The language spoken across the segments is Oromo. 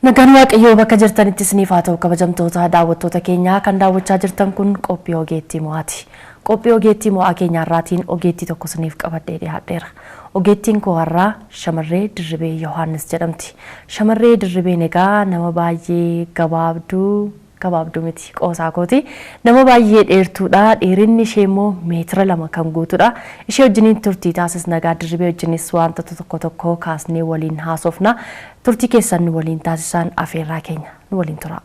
Nagaan Waaqayyoo bakka jirtanitti isiniif haa ta'u, kabajamtoota daawwattoota keenyaa. Kan daawwachaa jirtan kun qophii ogeettii mo'aati. Qophii ogeettii mo'aa keenya irraatiin ogeettii tokko isiniif qabadhee dhiyaadheera. Ogeettiin koo har'aa Shamarree Dirribee Yohaannis jedhamti. Shamarree Dirribeen egaa nama baay'ee gabaabduu, gabaabduu miti, qoosaa kooti. Nama baay'ee dheertuudha. Dheerinni ishee immoo meetira 2 kan guutudha. Ishee wajjiniin turtii taasisna egaa, Dirribee wajjinis wantoota tokko tokko kaasnee waliin haasofna. Turtii keessan nu waliin taasisaan afeerraa keenya, nu waliin tura.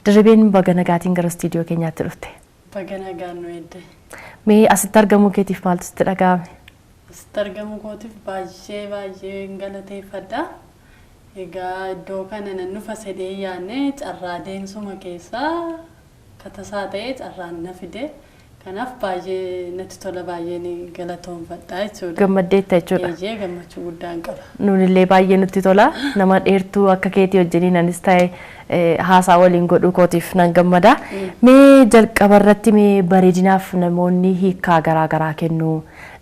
Dirribeen, baga nagaatiin gara istiidiyoo keenyaatti dhufte. Baga nagaan nu eedde. Mee asitti argamuu keetiif maaltu sitti dhaga'ame? Asitti argamuu kootiif baay'ee baay'ee galateeffadha. Egaa iddoo kana nan dhufa sedhee yaadne, carraa deemsuma keessaa katasaa ta'e carraan na fide. Kanaaf baay'ee natti tola, baay'ee galatoonfadha jechuudha. Gammaddeetta jechuudha. Eeyyee, gammachuu guddaan qaba. Nunillee baay'ee nutti tola. Nama dheertuu akka keetii wajjiniin anis ta'e haasaa waliin godhuu kootiif nan gammada. Mee jalqaba irratti, mee bareedinaaf namoonni hiikkaa garaa garaa kennu.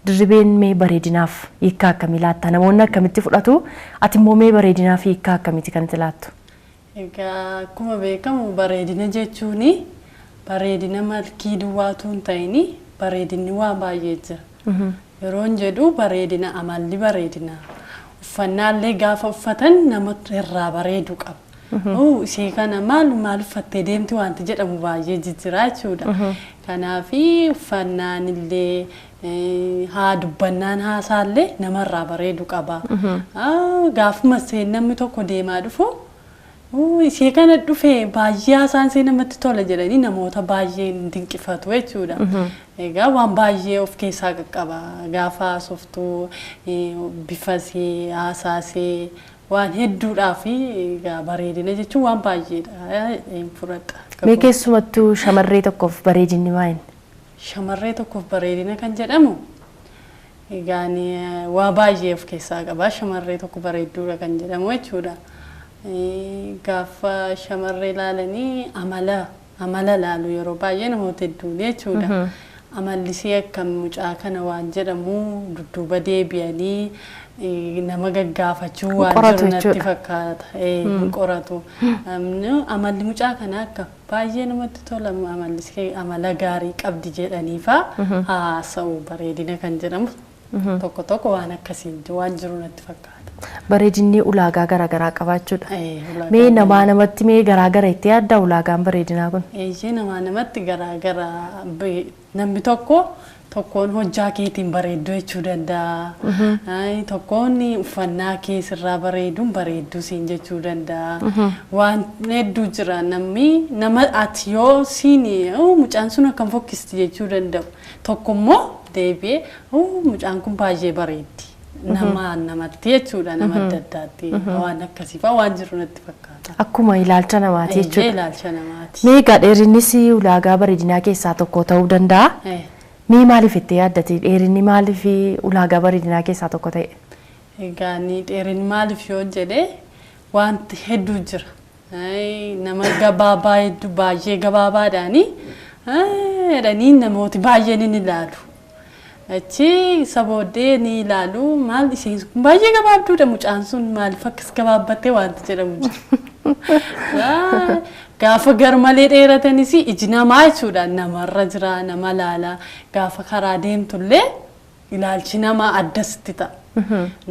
Dirribeen mee bareedinaaf hiikkaa akkamii laatta? Namoonni akkamitti fudhatu? Ati immoo mee bareedinaaf hiikkaa akkamiiti kan itti laattu? Egaa akkuma beekamu bareedina jechuun bareedina malkii duwwaatu hin ta'in, bareedinni waan baay'ee jira. Yeroon jedhu bareedina amalli, bareedina uffannaallee gaafa uffatan nama irraa bareedu qaba. Ishee kana maal maal uffattee deemti wanti jedhamu baay'ee jijjiira jechuudha. Kanaafi uffannaan illee, haa dubbannaan, haasaallee namarraa bareedu qaba. Gaafuma namni tokko deemaa dhufu, "Ishee kana dhufe, baay'ee haasaan ishee namatti tola" jedhanii namoota baay'ee dinqifatu jechuudha. Egaa waan baay'ee of keessaa qaqqaba. Gaafa haasoftuu bifa ishee, haasaa ishee, waan hedduudhaa fi egaa bareedina jechuun waan baay'eedha. Fudhadha. Mee keessumattuu shamarree tokkoof bareedinni maali? Shamarree tokkoof bareedina kan jedhamu egaa waa baay'ee of keessaa qaba. Shamarree tokko bareedduudha kan jedhamu jechuudha. Gaafa shamarree ilaalanii amala ilaalu yeroo baay'ee namoota hedduun jechuudha. Amalli ishee akkam, mucaa kana waan jedhamu dudduuba deebi'anii nama gaggaafachuu waan jiru natti fakkaata. Hin qoratu. Amalli mucaa kanaa akka baay'ee namatti tola, amalli ishee amala gaarii qabdi jedhaniifaa haasa'u. Bareedina kan jedhamu tokko tokko waan akkasiin waan jiru natti fakkaata. Bareedinni ulaagaa garaagaraa qabaachuudha. Mee namaa namatti mee garaagara itti yaadda ulaagaan bareedinaa kun? Eeyyee, namaa namatti garaagara. Namni tokko tokkoon hojjaa keetiin bareedduu jechuu danda'a. Tokkoon uffannaa kee sirraa bareeduun bareedduu siin jechuu danda'a. Waan hedduu jira, namni nama ati yoo siin mucaan sun akkam fokkisti jechuu danda'u. Tokko immoo deebi'ee mucaan kun baay'ee bareeddi. Nama namatti jechuudha, nama adda addaatti waan akkasii fa'aa waan jiru natti fakkaata. Akkuma ilaalcha namaati jechuudha. Ilaalcha namaati. Mee egaa dheerinnis ulaagaa bareedinaa keessaa tokko ta'uu danda'a. Mee maaliif itti yaaddate, dheerinni maaliif ulaagaa bareedinaa keessaa tokko ta'e? Egaa ni dheerinni maaliif yoo jedhee, wanti hedduu jira. Nama gabaabaa hedduu, baay'ee gabaabaadhaani jedhanii namooti baay'een ni ilaalu. Achi isa booddee ni ilaalu, maal isheen kun baay'ee gabaabduudha, mucaan sun maaliif akkas gabaabbattee wanti jedhamu jira. Gaafa garmalee dheeratanis iji namaa jechuudha namarra jira, nama laala. Gaafa karaa deemtullee ilaalchi namaa addasitti ta'a.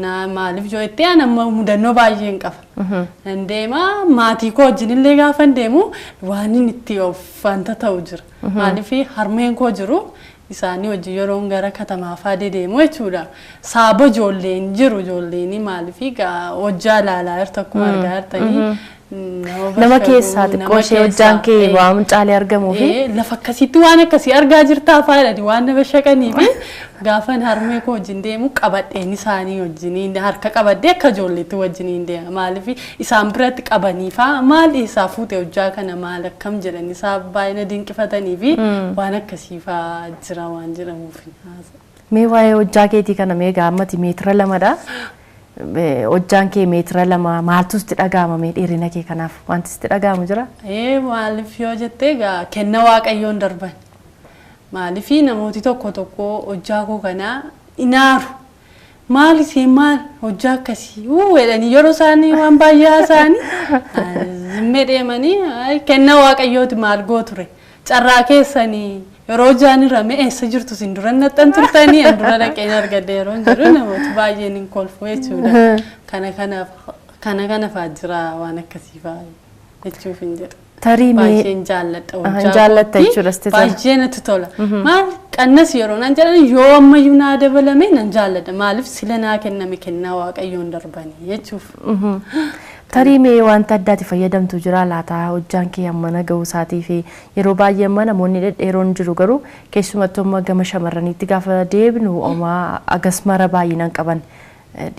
Na maaliif yoo itti aan amma mudannoo baay'een qaba. Nan deema, maatii koo wajjin illee gaafa deemu waan inni itti of wanta ta'u jira. Maaliif harmeen koo jiru, isaanii wajjin yeroon gara katamaa fa'aa deemu jechuudha. Saaba ijoolleen jiru, ijoolleen maaliif hojjaa ilaalaa jirtu akkuma argaa jirtanii. Nama keessaa xiqqoo ishee hojjaan kee waan caalee argamuu fi Lafa akkasiitti waan akkasii argaa jirtaa fa'aa jedhanii waan nama shaqanii fi gaafan harmee koo wajjin deemu qabadheen isaanii wajjiniin harka qabadhee akka ijoolleetti wajjiniin deema. Maaliif isaan biratti qabanii fa'aa maal eessaa fuute hojjaa kana, maal akkam jedhanii isaa baay'ina dinqifatanii fi waan akkasii fa'aa jira waan jedhamuuf. Mee waa'ee hojjaa keetii kana, mee gaammati meetira 2dha. Hojjaan kee meetira 2, maaltu sitti dhaga'ama mee dheerina kee kanaaf wanti sitti dhaga'amu jira? Ee, maaliif yoo jettee, egaa kenna Waaqayyoon darban. Maaliif namooti tokko tokko hojjaa koo kanaa inaaru. Maal isheen maal hojjaa akkasii jedhanii yeroo isaanii waan baay'ee haasa'anii zimmee deemanii kennaa waaqayyooti maal goo ture carraa keessanii yeroo hojjaan irra mee eessa jirtu isin dura naxxan turtanii an dura dhaqeen argadde yeroo jedhu namoota baay'een hin kolfu jechuudha. Kana kana jira waan akkasii fa'aa jechuuf hin jedhu. Tarii mee Baay'een jaalladha hojjaa jaallatta kootti. jechuudha sitti tola. Baay'ee natti tola. Maal qannas yeroo naan jedhan yoo ammayyuu naa dabalame nan jaalladha. Maaliif sila naa kenname kennaa waaqayyoon darbanii jechuuf. Tarii mee wanta addaati fayyadamtu jira laata hojjaan kee hammana ga'uu isaatii fi yeroo baay'ee amma namoonni dhedheeroon jiru garuu keessumattuu amma gama shamarraniitti gaafa deebinu homaa agas mara baay'inaan qaban.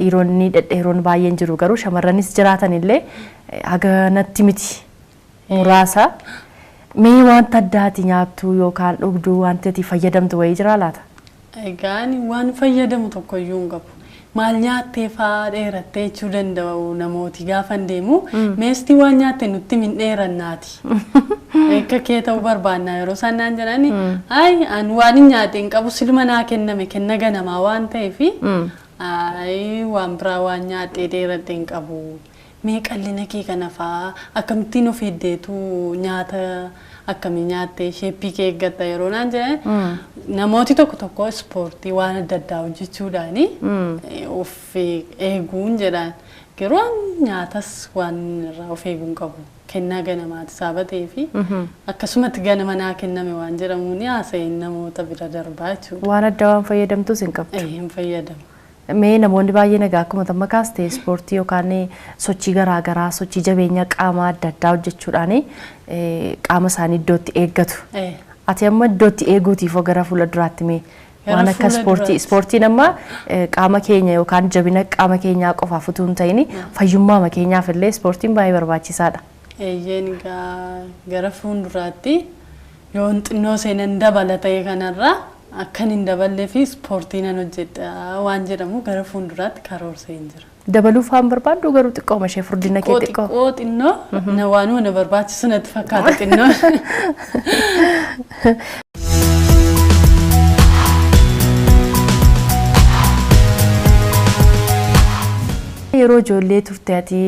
Dhiironni dhedheeroon baay'een jiru garuu shamarranis jiraatan illee haganatti miti muraasa. Mee wanta addaati nyaattu yookaan dhugduu wanti ati fayyadamtu wayii jira laata? Egaa ani waan fayyadamu tokkoyyuu hin qabu. Maal nyaattee fa'aa dheerattee jechuu danda'u namooti gaafa deemu. Meestii waan nyaatte nutti min dheerannaati. Akka kee ta'uu barbaanna yeroo isaan naan jedhani ayi ani waan hin nyaadhe hin qabu silma naa kenname kenna ganamaa waan ta'eefi ayi waan biraa waan nyaadhee dheeradhe hin qabu. Mee qallina kee kana fa'aa akkamittiin of eegdeetu nyaata akkamii nyaattee sheeppii kee eeggatta yeroo naan jedhan namooti tokko tokko ispoortii waan adda addaa hojjechuudhaani of eeguun jedhan garuu nyaatas waan irraa of eeguun qabu kennaa ganamaati sababa ta'eefi akkasumatti ganama naa kenname waan jedhamuun haasa'een namoota bira darbaa jechuudha. Waan addaa waan fayyadamtus hin qabdu. Hin fayyadamu. Mee namoonni baay'een egaa akkuma tamma kaaste ispoortii yookaan sochii garaagaraa sochii jabeenya qaamaa adda addaa hojjechuudhaan qaama isaanii iddootti eeggatu. Ati amma iddootti eeguutiif hoo gara fuula duraatti mee waan akka ispoortii ispoortiin amma qaama keenya yookaan jabina qaama keenyaa qofaaf utuu hin ta'in fayyummaa keenyaaf illee ispoortiin baay'ee barbaachisaadha. Eeyyeen egaa gara fuulduraatti yoon xinnoo seenan dabala ta'e kanarraa akkan hin daballee fi ispoortii nan hojjedha waan jedhamu gara fuulduraatti karoorsee hin jira. Dabaluu faan barbaaddu garuu xiqqooma ishee furdina kee xiqqoo. Xiqqoo xinnoo na waanuma na barbaachisu natti fakkaata xinnoo. Yeroo ijoollee turte ati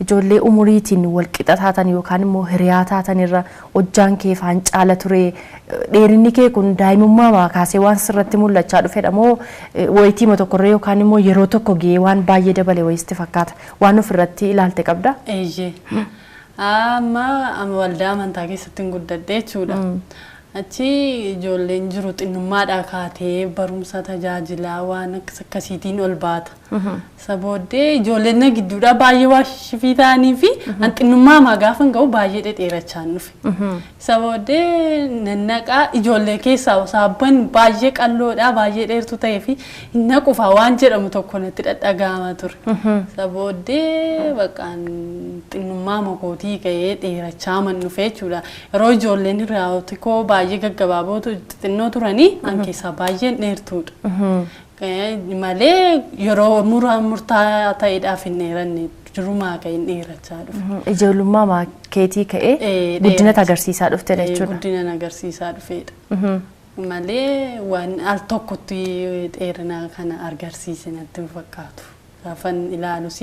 ijoollee umuriitiin wal qixa taatan yookaan immoo hiriyaa taatan irra hojjaan kee faan caala ture dheerinni kee kun daa'imummaa kaasee waan sirratti mul'achaa dhufedha moo wayitiima tokkorra yookaan immoo yeroo tokko ga'ee waan baay'ee dabale wayisti fakkaata waan ofirratti ilaalte qabda? Eeyyee. Amma waldaa amantaa keessatti hin guddadhe jechuudha. Achi ijoolleen jiru xinnummaadhaa kaatee barumsa tajaajilaa waan akkasiitiin ol baata. Isa booddee ijoolleen na gidduudhaa baay'ee waa shifii ta'anii fi an xinnummaa maa gaafa hin ga'u baay'ee dhedheerachaa dhufe. Isa booddee nannaqaa ijoollee keessaa saabban baay'ee qalloodhaa baay'ee dheertuu ta'ee fi hin naqufaa waan jedhamu tokko natti dhadhaga'ama ture. Isa booddee baqaan xinnummaa makootii ka'ee dheerachaa man dhufe jechuudha. Yeroo ijoolleen hiriyaawwan koo baay'ee gaggabaaboo xixinnoo turanii an keessaa baay'een dheertuudha. Malee yeroo murtaa'aa ta'eedhaaf hin dheeranne jirumaa ka'e hin dheerachaa dhufe. Ijoollummaa keetii ka'ee guddina agarsiisaa dhufte jechuudha. Guddina agarsiisaa dhufedha. Malee waan al tokkotti dheerina kana agarsiise natti hin fakkaatu. Gaafan ilaalus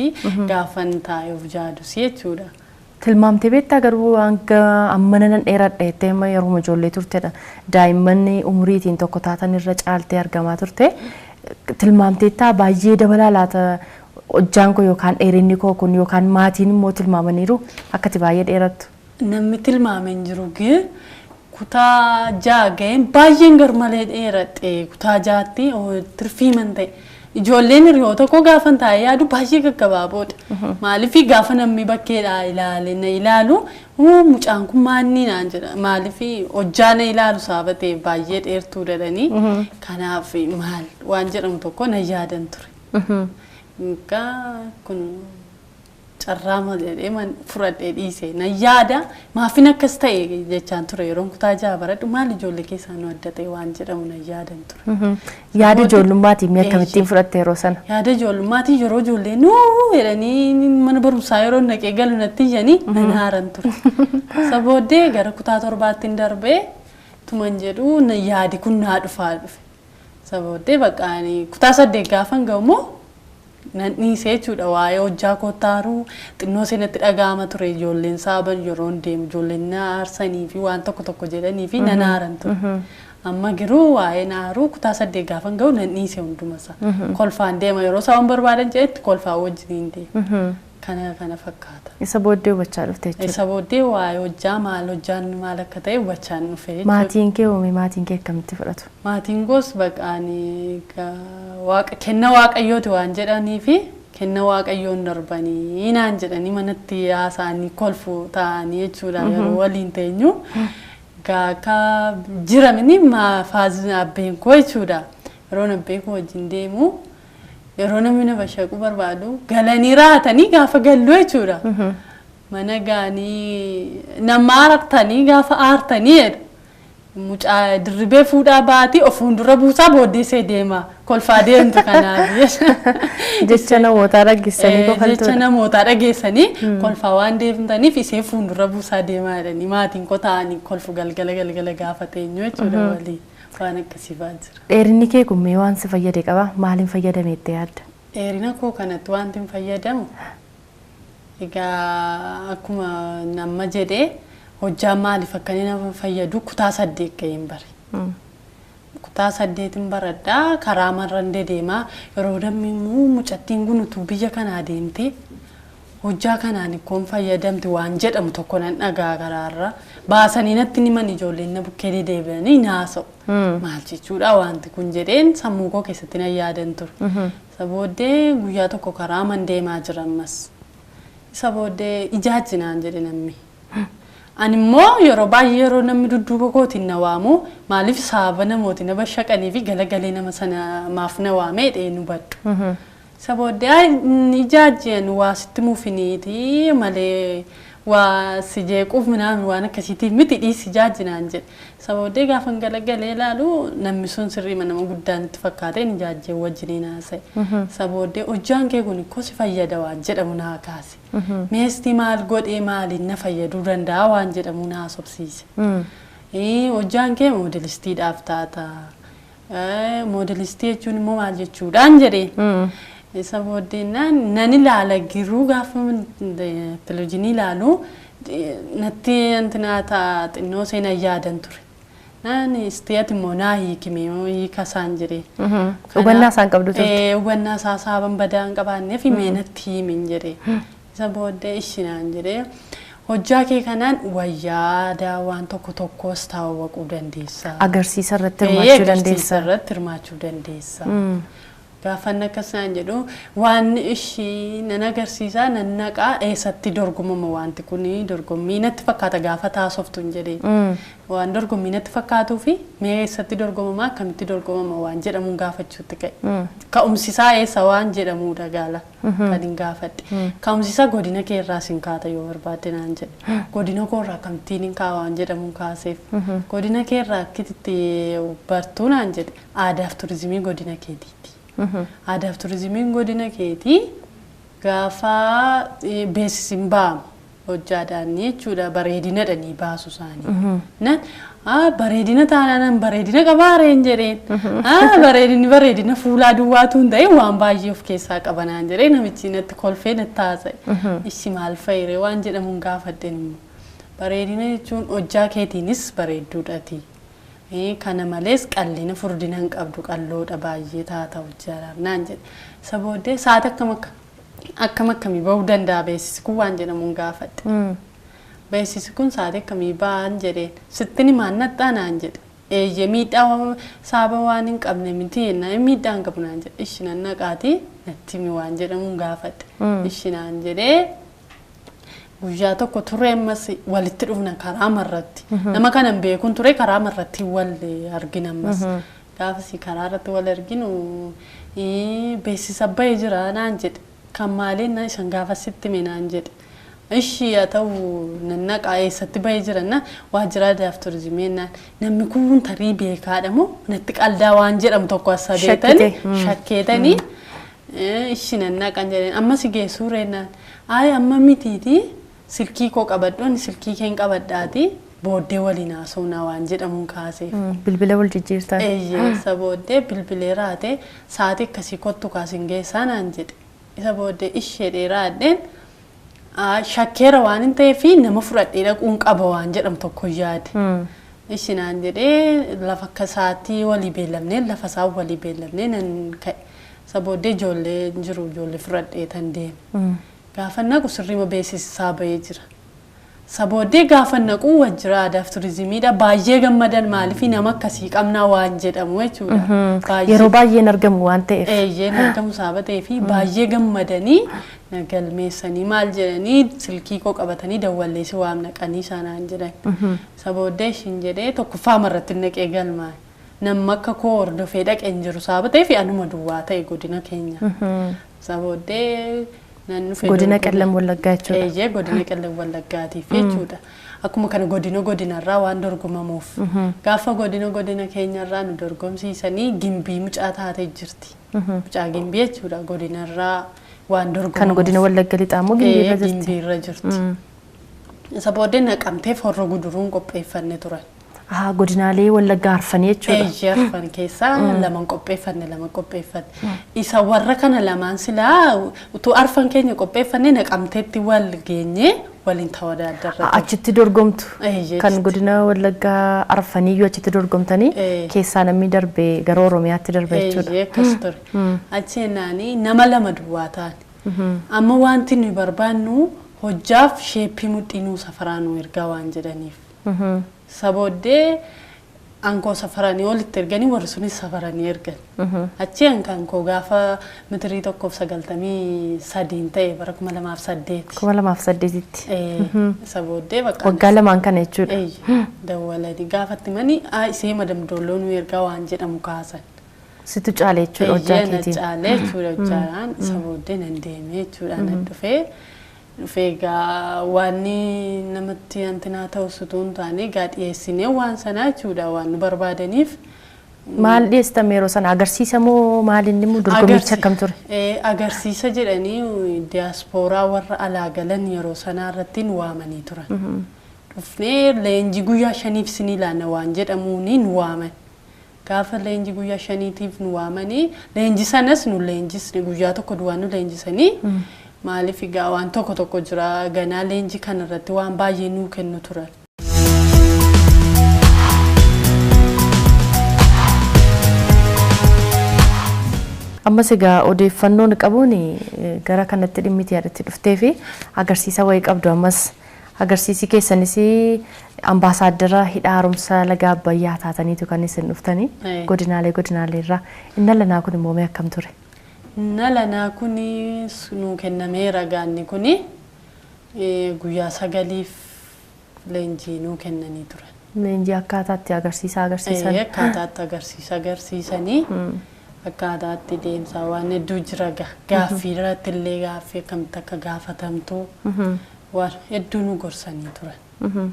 gaafan taa'ee of jaadus jechuudha. Tilmaamtee beektaa garuu hanga ammana nan dheeradha jettee amma yeroo ijoollee turtedha. Daa'imman umuriitiin tokko taatan irra caaltee argamaa turte. Tilmaamteettaa baay'ee dabalaa laata hojjaan koo yookaan dheerinni koo kun yookaan maatiin immoo tilmaamaniiru akkati baay'ee dheerattu. Namni tilmaame hin jiru kutaa ja'a ga'een baay'een garmalee dheeradhe kutaa ja'atti tirfii man ta'e. Ijoolleen hiriyoota koo gaafan taa'ee yaadu baay'ee gaggabaaboodha. Maaliif gaafa namni bakkeedhaa ilaale na ilaalu mucaan kun maanni naan jedha. Maaliif hojjaa na ilaalu sababa ta'eef baay'ee dheertuu jedhanii kanaaf maal waan jedhamu tokko na yaadan ture. Egaa kun carraa maal jedhee man fudhadhee dhiise na yaada maafin akkas ta'e jechaan ture yeroon kutaa ja'a baradhu maal ijoollee keessaa nu adda ta'e waan jedhamu na yaadan ture. Yaada ijoollummaatiin mee akkamittiin fudhatte yeroo sana? Yaada ijoollummaati yeroo ijoollee nuu jedhanii mana barumsaa yeroo naqee galu natti iyyanii nan haaran ture. Isa booddee gara kutaa torbaatti hin darbee tuman jedhu yaadi kun naa dhufaa dhufe. Isa booddee bakka kutaa 8 gaafan ga'u immoo Nan dhiisee jechuudha waa'ee hojjaa koottaaruu xinnoo seenatti dhaga'ama ture ijoolleen saaban yeroo deemu ijoolleen na aarsanii fi waan tokko tokko jedhanii fi nan aaran ture. Amma garuu waa'ee naaruu kutaa 8 gaafan ga'u nan dhiise hundumasaa. Kolfaan deema yeroo isaan barbaadan jedhetti kolfaan wajjiniin deema. Kana fakkaata. Isa booddee hubachaa dhufte jechuudha. Isa booddee waa'ee hojjaa maal hojjaan maal akka ta'e hubachaan dhufe jechuudha. Maatiin kee uume maatiin kee akkamitti fudhatu? Maatiin koos baqaanii kenna waaqayyooti waan jedhanii fi kenna waaqayyoon darbanii naan jedhanii manatti haasa'anii kolfu ta'anii jechuudha yeroo waliin teenyu. Gaaka jiramini faazin abbeen koo jechuudha. Yeroo abbeen koo wajjin deemu yeroo namni na bashaquu barbaadu galanii raatanii gaafa gallu jechuudha. Mana gaanii nama aartanii gaafa aartanii jedhu. Mucaa dirribee fuudhaa baatii of fuuldura buusaa booddeessee deema. Kolfaa deemtu kanaaf. Jecha namootaa dhageessanii kofaltuudha. Jecha namootaa dhageessanii kolfaa waan deemtaniif isee fuuldura buusaa deemaa jedhanii maatiin koo taa'anii kolfu galgala galgala gaafa teenyu jechuudha walii. Waan akkasii fa'aa jira. Dheerinni kee kun mee waan si fayyade qabaa? Maaliin fayyadame itti yaadda? Dheerina koo kanatti wanti hin fayyadamu egaa akkuma nama jedhee hojjaa maaliif akka inni nama fayyadu kutaa 8 ga'een bare. Kutaa 8 baradhaa karaa marran dedeemaa yeroo namni immoo mucattiin kun utuu biyya kanaa deemtee hojjaa kanaan ikkoon fayyadamti waan jedhamu tokko nan dhagaa karaarra baasanii natti himan ijoolleen na bukkee dedeebi'anii naasa'u. Maal jechuudha wanti kun jedheen sammuu koo keessatti nan yaadan ture. Isa booddee guyyaa tokko karaa man deemaa jira ammas. Isa booddee ijaajjinaan jedhe namni. Ani immoo yeroo baay'ee yeroo namni dudduuba kootiin na waamu maaliif sababa namooti na bashaqanii fi galagalee nama sana maaf na waamee jedhee nu baddu. Isa booddee ijaajjeen waa sitti muufiniiti malee waa si jeequuf minaan waan akkasiitiif miti dhiisi ijaajjinaan jedhe. Isa booddee gaafan galagalee ilaalu namni sun sirrii nama guddaan itti fakkaateen ijaajjee wajjiniin haasa'e. Isa booddee hojjaan kee kun ikkoo si fayyada waan jedhamu naa kaase. Meestii maal godhee maaliin na fayyaduu danda'a waan jedhamu naa sobsiise. Hojjaan kee moodelistiidhaaf taata. Moodelistii jechuun immoo maal jechuudhaan jedhee. Isa booddee nan ilaala giruu gaafa televezyiinii ilaalu natti antinaa ta'a xinnoo seenaa yaadan ture. Naan isteet immoo naa hiikime hiika isaan jedhee. Hubannaa isaan qabdu turte. Hubannaa isaa saaban badaa hin qabaanneef mee natti himin jedhee. Isa booddee ishinaan jedhee hojjaa kee kanaan wayyaa aadaa waan tokko tokkos taawwaquu dandeessa. Agarsiisa irratti hirmaachuu dandeessa. Agarsiisa irratti hirmaachuu dandeessa. Gaafan akkasaan jedhu waan ishii nan agarsiisaa nan naqaa eessatti dorgomama wanti kun dorgommii natti fakkaata gaafa taasoftu hin jedhee. Waan dorgommii natti fakkaatuu fi mee eessatti dorgomama akkamitti dorgomama waan jedhamuun gaafachuutti ka'e. Ka'umsisaa eessa waan jedhamuudha gaala kan hin gaafadhe. Ka'umsisaa godina kee irraa sin kaata yoo barbaadde naan jedhe. Godina koo irraa akkamittiin hin kaa waan jedhamuun kaaseef. Godina kee irraa akkitti bartuu naan jedhe aadaaf turizimii godina keetiiti. Aadaaf turizimiin godina keetii gaafa beeksisiin ba'amu hojjaadhaan jechuudha bareedina dhanii baasu isaanii. Nan bareedina taanaan bareedina qabaareen jedheen bareedinni bareedina fuulaa duwwaatu hin ta'in waan baay'ee of keessaa qabanaan jedhee namichi natti kolfee natti haasa'e. Ishi maal fayire waan jedhamuun gaafadheen immoo bareedina jechuun hojjaa keetiinis bareedduudhaati. Kana malees qallina furdina hin qabdu qalloodha baay'ee taata hojjaadhaaf naan jedhe. Isa booddee sa'aati akkam akkamii bahuu danda'a beeksisi kun waan jedhamuun gaafadhe. Beeksisi kun sa'aati akkamii ba'an jedheen sittin himaan naxxaa naan jedhe. Eeyyee miidhaa saaba waan hin qabne miti jennaan miidhaa hin qabu naan jedhe. Ishi nan naqaatii natti himi waan jedhamuun gaafadhe. Ishi naan jedhee guyyaa tokko turre ammas walitti dhufna karaa marratti. Nama kana hin beekun ture karaa marratti wal argina ammas. Gaafasi karaa irratti wal arginu beeksisa bahee jira naan jedhe. Kan maaliin isaan gaafa sitti hime naan jedhe. Ishi haa ta'u nan naqaa eessatti bahee jira na waajjira aadaaf turizimii naan namni kun tarii beekaadha moo natti qaldaa waan jedhamu tokko assabeetanii shakkeetanii ishi nan naqan jedheen amma si geessuu reennaan ayi amma mitiitii silkii koo qabadhu ani silkii keen qabadhaati booddee waliin haasofnaa waan jedhamuun kaaseef. Bilbila wal jijjiirtan. Eeyyee isa booddee bilbilee raate sa'aatii akkasii kottu kaasin geessaa naan jedhe. Isa booddee ishee dheeraa addeen shakkeera waan hin ta'eef nama fudhadhee dhaquun qaba waan jedhamu tokko yaade. Ishi naan jedhee lafa akka sa'aatii walii beellamnee lafa isaa walii beellamnee nan ka'e. Isa booddee ijoollee jiru ijoollee fudhadhee tan deeme. Gaafa naqu sirriima beeksisaa bahee jira. Isa booddee gaafa naqu waajjira aadaa fi turizimiidha. Baay'ee gammadan maaliif nama akkasii qabnaa waan jedhamu jechuudha. Yeroo baay'een argamu waan ta'eef. Eeyyeen argamu sababa ta'eef baay'ee gammadanii na galmeessanii maal jedhanii silkii koo qabatanii dawwalleessi waam naqanii isaanaan jedhan. Isa booddee ishiin jedhee tokkoffaa irratti naqee galmaa'e. Namni akka koo hordofee dhaqee hin jiru sababa ta'eef anuma duwwaa ta'e godina keenya. Isa booddee Godina Qellem Wallaggaa jechuudha. Eeyyee godina Qellem Wallaggaatiif jechuudha. Akkuma kana godina godinarraa waan dorgomamuuf. Gaafa godina godina keenyarraa nu dorgomsiisanii gimbii mucaa taatee jirti. Mucaa gimbii jechuudha godinarraa waan dorgomamuuf. Kan godina Wallagga lixaa immoo gimbiirra jirti. Gimbiirra jirti. Isa booddee naqamteef horro guduruun qopheeffanne turan. Godinaalee Wallaggaa arfanii jechuudha. Eeyyee arfan keessaa lama qopheeffanne. Isa warra kana lamaan silaa utuu arfan keenya qopheeffanne naqamteetti wal geenye waliin tawadaadarra. Achitti dorgomtu. Kan godina Wallaggaa arfaniyyuu achitti dorgomtanii keessaa namni darbee gara Oromiyaatti darbe jechuudha. Eeyyee akkas ture. Achi naanii nama lama duwwaa ta'an. Amma wanti nuyi barbaannu hojjaaf sheeppii mudhii nuu safaraa nu ergaa waan jedhaniif. Sabooddee ankoo safaranii olitti erganii warri sunis safaranii ergan. Achi ankoo gaafa mitirii 1.93 ta'e bara 2008. 2008tti. Sabooddee bakka. Waggaa lamaan kana jechuudha. Dawwalanii gaafatti mani isee madamdoolloo nu ergaa waan jedhamu kaasan. Situ caale jechuudha hojjaa keetiin. Caale jechuudha hojjaadhaan sabooddee nan deeme jechuudha nan dhufee. Dhufee egaa waan namatti antinaa ta'u sutuu hin taane egaa dhiyeessinee waan sanaa jechuudha waan nu barbaadaniif. Maal dhiyeessitame yeroo sana agarsiisa moo maal inni immoo dorgommichi akkam ture? Agarsiisa jedhanii diyaaspooraa warra alaa galan yeroo sanaa irratti nu waamanii turan. Dhufnee leenjii guyyaa 5 sinii laanna waan jedhamuuni nu waaman. Gaafa leenjii guyyaa 5tiif nu waamanii leenjii sanas nu leenjisne guyyaa tokko duwwaa nu leenjisanii. Maaliif egaa waan tokko tokko jira ganaa leenjii kanarratti waan baay'ee nuu kennu turan. Ammas egaa odeeffannoon qabuun gara kanatti dhimmiti yaadatti dhuftee fi agarsiisa wayii qabdu ammas agarsiisi keessanis ambaasaaddara hidha haaromsa laga Abbayyaa taataniitu kan isin dhuftanii godinaalee godinaaleerraa. Inni lanaa kun immoo mee akkam ture? Nalanaa kuni nuu kennameera gaanni kuni guyyaa 9 leenjii nuu kennanii turan. Leenjii akkaataatti agarsiisa agarsiisan. Akkaataatti agarsiisa agarsiisanii akkaataatti deemsaa waan hedduu jira gaaffii irratti illee gaaffii akkamitti akka gaafatamtu waan hedduu nu gorsanii turan.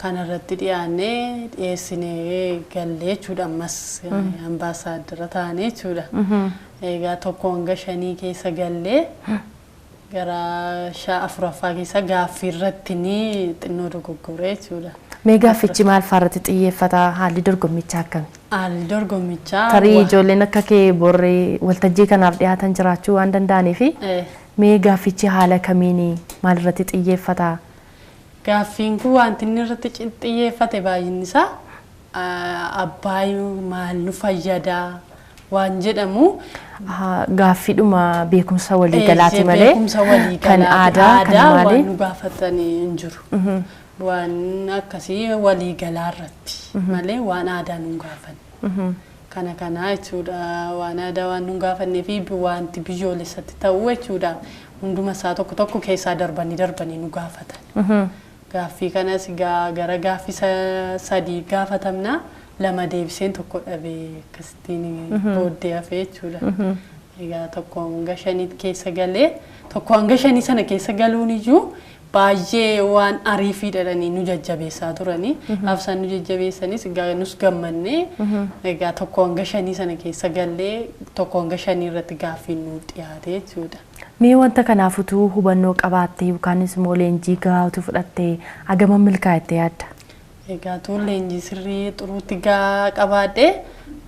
Kanarratti dhiyaannee dhiyeessinee gallee jechuudha ammas ambaasaaddara taanee jechuudha. Egaa 1 hanga 5 keessa gallee gara 4ffaa keessa gaaffii irratti ni xinnoo dogoggoree jechuudha. Mee gaaffichi maal faarratti xiyyeeffata? Haalli dorgommichaa akkami? Haalli dorgommichaa Tarii ijoolleen akka kee borree waltajjii kanaaf dhiyaatan jiraachuu waan danda'aniif mee gaaffichi haala kamiin maalirratti xiyyeeffata? Gaaffiin kun wanti inni irratti xiyyeeffate baay'inni isaa Abbaay maal nu fayyadaa waan jedhamu. Gaaffiidhuma beekumsa waliigalaati malee kan aadaa kan waan maalii? nu gaafatanii hin jiru. Waan akkasii waliigalaa irratti malee waan aadaa nu gaafanne. Kana kana jechuudha waan aadaa waan nu gaafannee fi wanti biyyoolessatti ta'u jechuudha. Hunduma isaa tokko tokko keessaa darbanii darbanii nu gaafatan. Gaaffii kanas gara gaaffii 3 gaafatamna 2 deebiseen 1 dhabee akkasittiin booddee hafee jechuudha. Egaa 1 hanga 5 keessa galee 1 hanga 5 sana keessa galuun iyyuu baay'ee waan ariifii dhadhanii nu jajjabeessaa turanii. Gaafsan nu jajjabeessanis egaa nus gammannee egaa 1 hanga 5 sana keessa galee 1 hanga 5 irratti gaaffiin nu dhiyaate jechuudha. Mee wanta kanaaf utuu hubannoo qabaattee yookaanis immoo leenjii gahaa utuu fudhattee hagam milkaa'ettee yaadda? Egaa tuun leenjii sirrii xuruutti gaa qabaadhee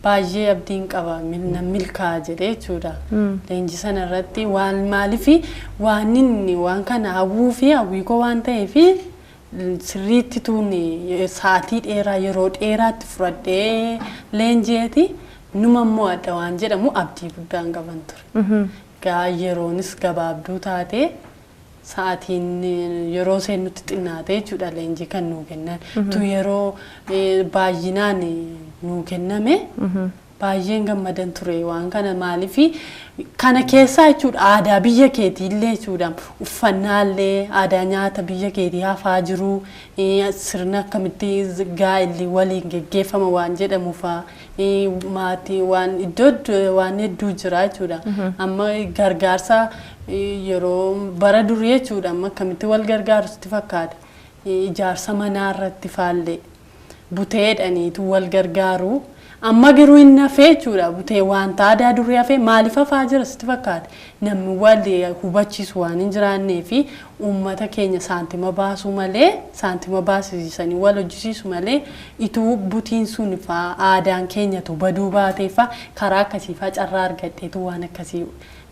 baay'ee abdiin qaba nan milkaa'a jedhee jechuudha. Leenjii sana irratti waan maaliif waan inni waan kana hawwuu fi hawwii koo waan ta'eef sirriitti tuun sa'aatii dheeraa yeroo dheeraatti fudhadhee leenji'eeti numa immoo adda waan jedhamu abdii guddaan qaban ture. Gaa yeroonis gabaabduu taate sa'aatiin yeroo seennutti xinnaate jechuudha leenjii kan nuu kennan. Tu yeroo baay'inaan nuu kenname baay'een gammadan ture waan kana maaliif kana keessaa jechuudha aadaa biyya keetii illee jechuudha uffannaallee aadaa nyaata biyya keetii hafaa jiru sirna akkamitti gaa'elli waliin geggeeffama waan jedhamu faa maatii waan iddoo waan hedduu jira jechuudha. Amma gargaarsa yeroo bara durii jechuudha amma akkamitti wal gargaarutti fakkaata ijaarsa manaa irratti faallee buteedhaniitu wal gargaaru. Amma garuu inni hafee jechuudha butee wanta aadaa durii hafee maaliif hafaa jira sitti fakkaata namni wal hubachiisu waan hin jiraannee fi uummata keenya saantima baasuu malee saantima baasisanii wal hojjisiisu malee ituu butiin sun faa aadaan keenyatu baduu baatee faa karaa akkasii faa carraa argadheetu waan akkasii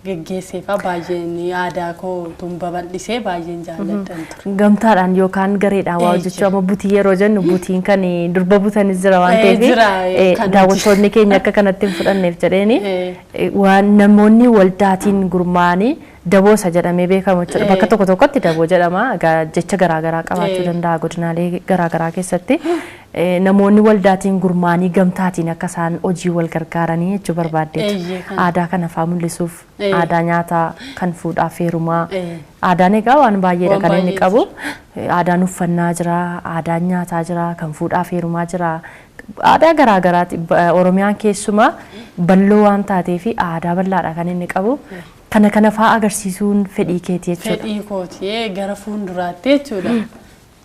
geggeessee faa baay'een aadaa koo tun babal'isee baay'een jaalladhan ture. Gamtaadhaan yookaan gareedhaan waa hojjechuu amma butii yeroo jennu butiin kan durba butanis jira waan ta'eef daawwattoonni keenya akka kanatti hin fudhanneef jedheeni waan namoonni waldaatiin gurmaa'anii daboosa jedhamee beekamu jechuudha. Bakka tokko tokkotti daboo jedhama jecha garaagaraa qabaachuu danda'a godinaalee garaagaraa keessatti. Namoonni waldaatiin gurmaa'anii gamtaatiin akka isaan hojii wal gargaaranii jechuu barbaaddeetu. Aadaa kana fa'aa mul'isuuf aadaa nyaataa kan fuudhaaf heerumaa. Aadaan egaa waan baay'eedha kan inni qabu. Aadaan uffannaa jira, aadaan nyaataa jira, kan fuudhaaf heerumaa jira. Aadaa garaagaraati Oromiyaan keessumaa bal'oo waan taateef aadaa bal'aadha kan inni qabu. Kana kana fa'aa agarsiisuun fedhii keetii jechuudha. Fedhii kooti gara fuulduraatti jechuudha.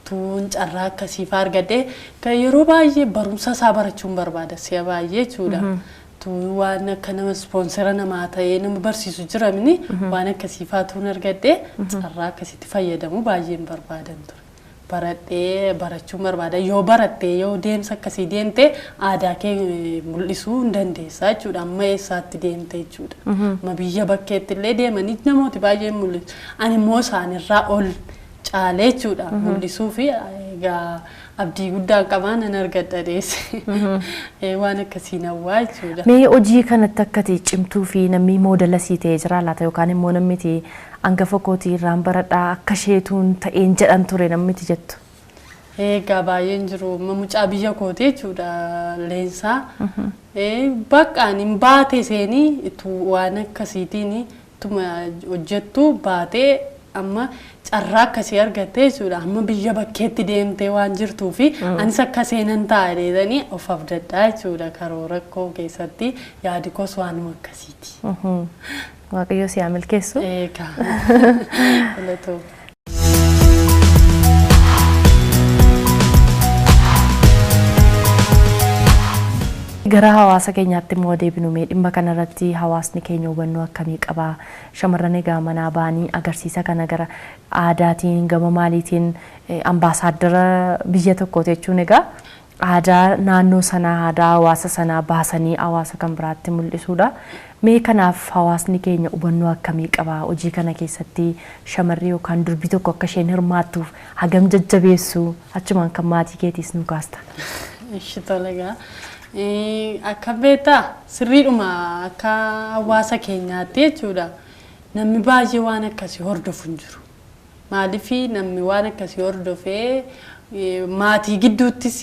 Tuun carraa akkasii fa'aa argadhee kan yeroo baay'ee barumsa isaa barachuun barbaada si'a baay'ee jechuudha. Tuun waan akka nama ispoonsera namaa ta'ee nama barsiisu jiramni waan akkasii fa'aa tuun argadhee carraa akkasitti fayyadamu baay'een barbaadan ture. Baradhee barachuun barbaada. Yoo barattee yoo deemsa akkasii deemte aadaa kee mul'isuu hin dandeessa jechuudha. Amma eessaatti deemte jechuudha. Amma biyya bakkeetti illee deemanii namooti baay'een mul'isu. Ani immoo isaanirraa ol caalee jechuudha. Mul'isuu fi egaa abdii guddaa qabaa nan argadha dheesse. Waan akkasii hawwaa jechuudha. Mee hojii kanatti akkati cimtuu fi namni moodela sii ta'ee jira laata yookaan immoo namni hangafa kootii irraan baradhaa akka isheetuun ta'een jedhan ture namni jettu. Egaa baay'een jiru mucaa biyya kooti jechuudha leensaa. Bakka ani baate seenii itti waan akkasiitiin ittuma hojjettu baatee amma carraa akkasii argattee jechuudha. Amma biyya bakkeetti deemtee waan jirtuu fi anis akka seenan ta'a jedhanii of abdadhaa jechuudha. Karoora koo keessatti yaadi koos waanuma akkasiiti. Waaqayyo si haa milkeessu. Egaa. Galatoomi. Gara hawaasa keenyaatti immoo deebinu mee dhimma kanarratti hawaasni keenya hubannoo akkamii qaba? Shamarran egaa manaa ba'anii agarsiisa kana gara aadaatiin gama maaliitiin ambaasaaddara biyya tokkooti jechuun egaa aadaa naannoo sanaa aadaa hawaasa sanaa baasanii hawaasa kan biraatti mul'isuudha. Mee kanaaf hawaasni keenya hubannoo akkamii qaba? Hojii kana keessatti shamarri yookaan durbi tokko akka isheen hirmaattuuf hagam jajjabeessu achumaan kan maatii keetiis nu kaasta. Ishi tola. Akka beektaa sirriidhuma akka hawaasa keenyaatti jechuudha. Namni baay'ee waan akkasii hordofu hin jiru. Maaliif namni waan akkasii hordofee maatii gidduuttis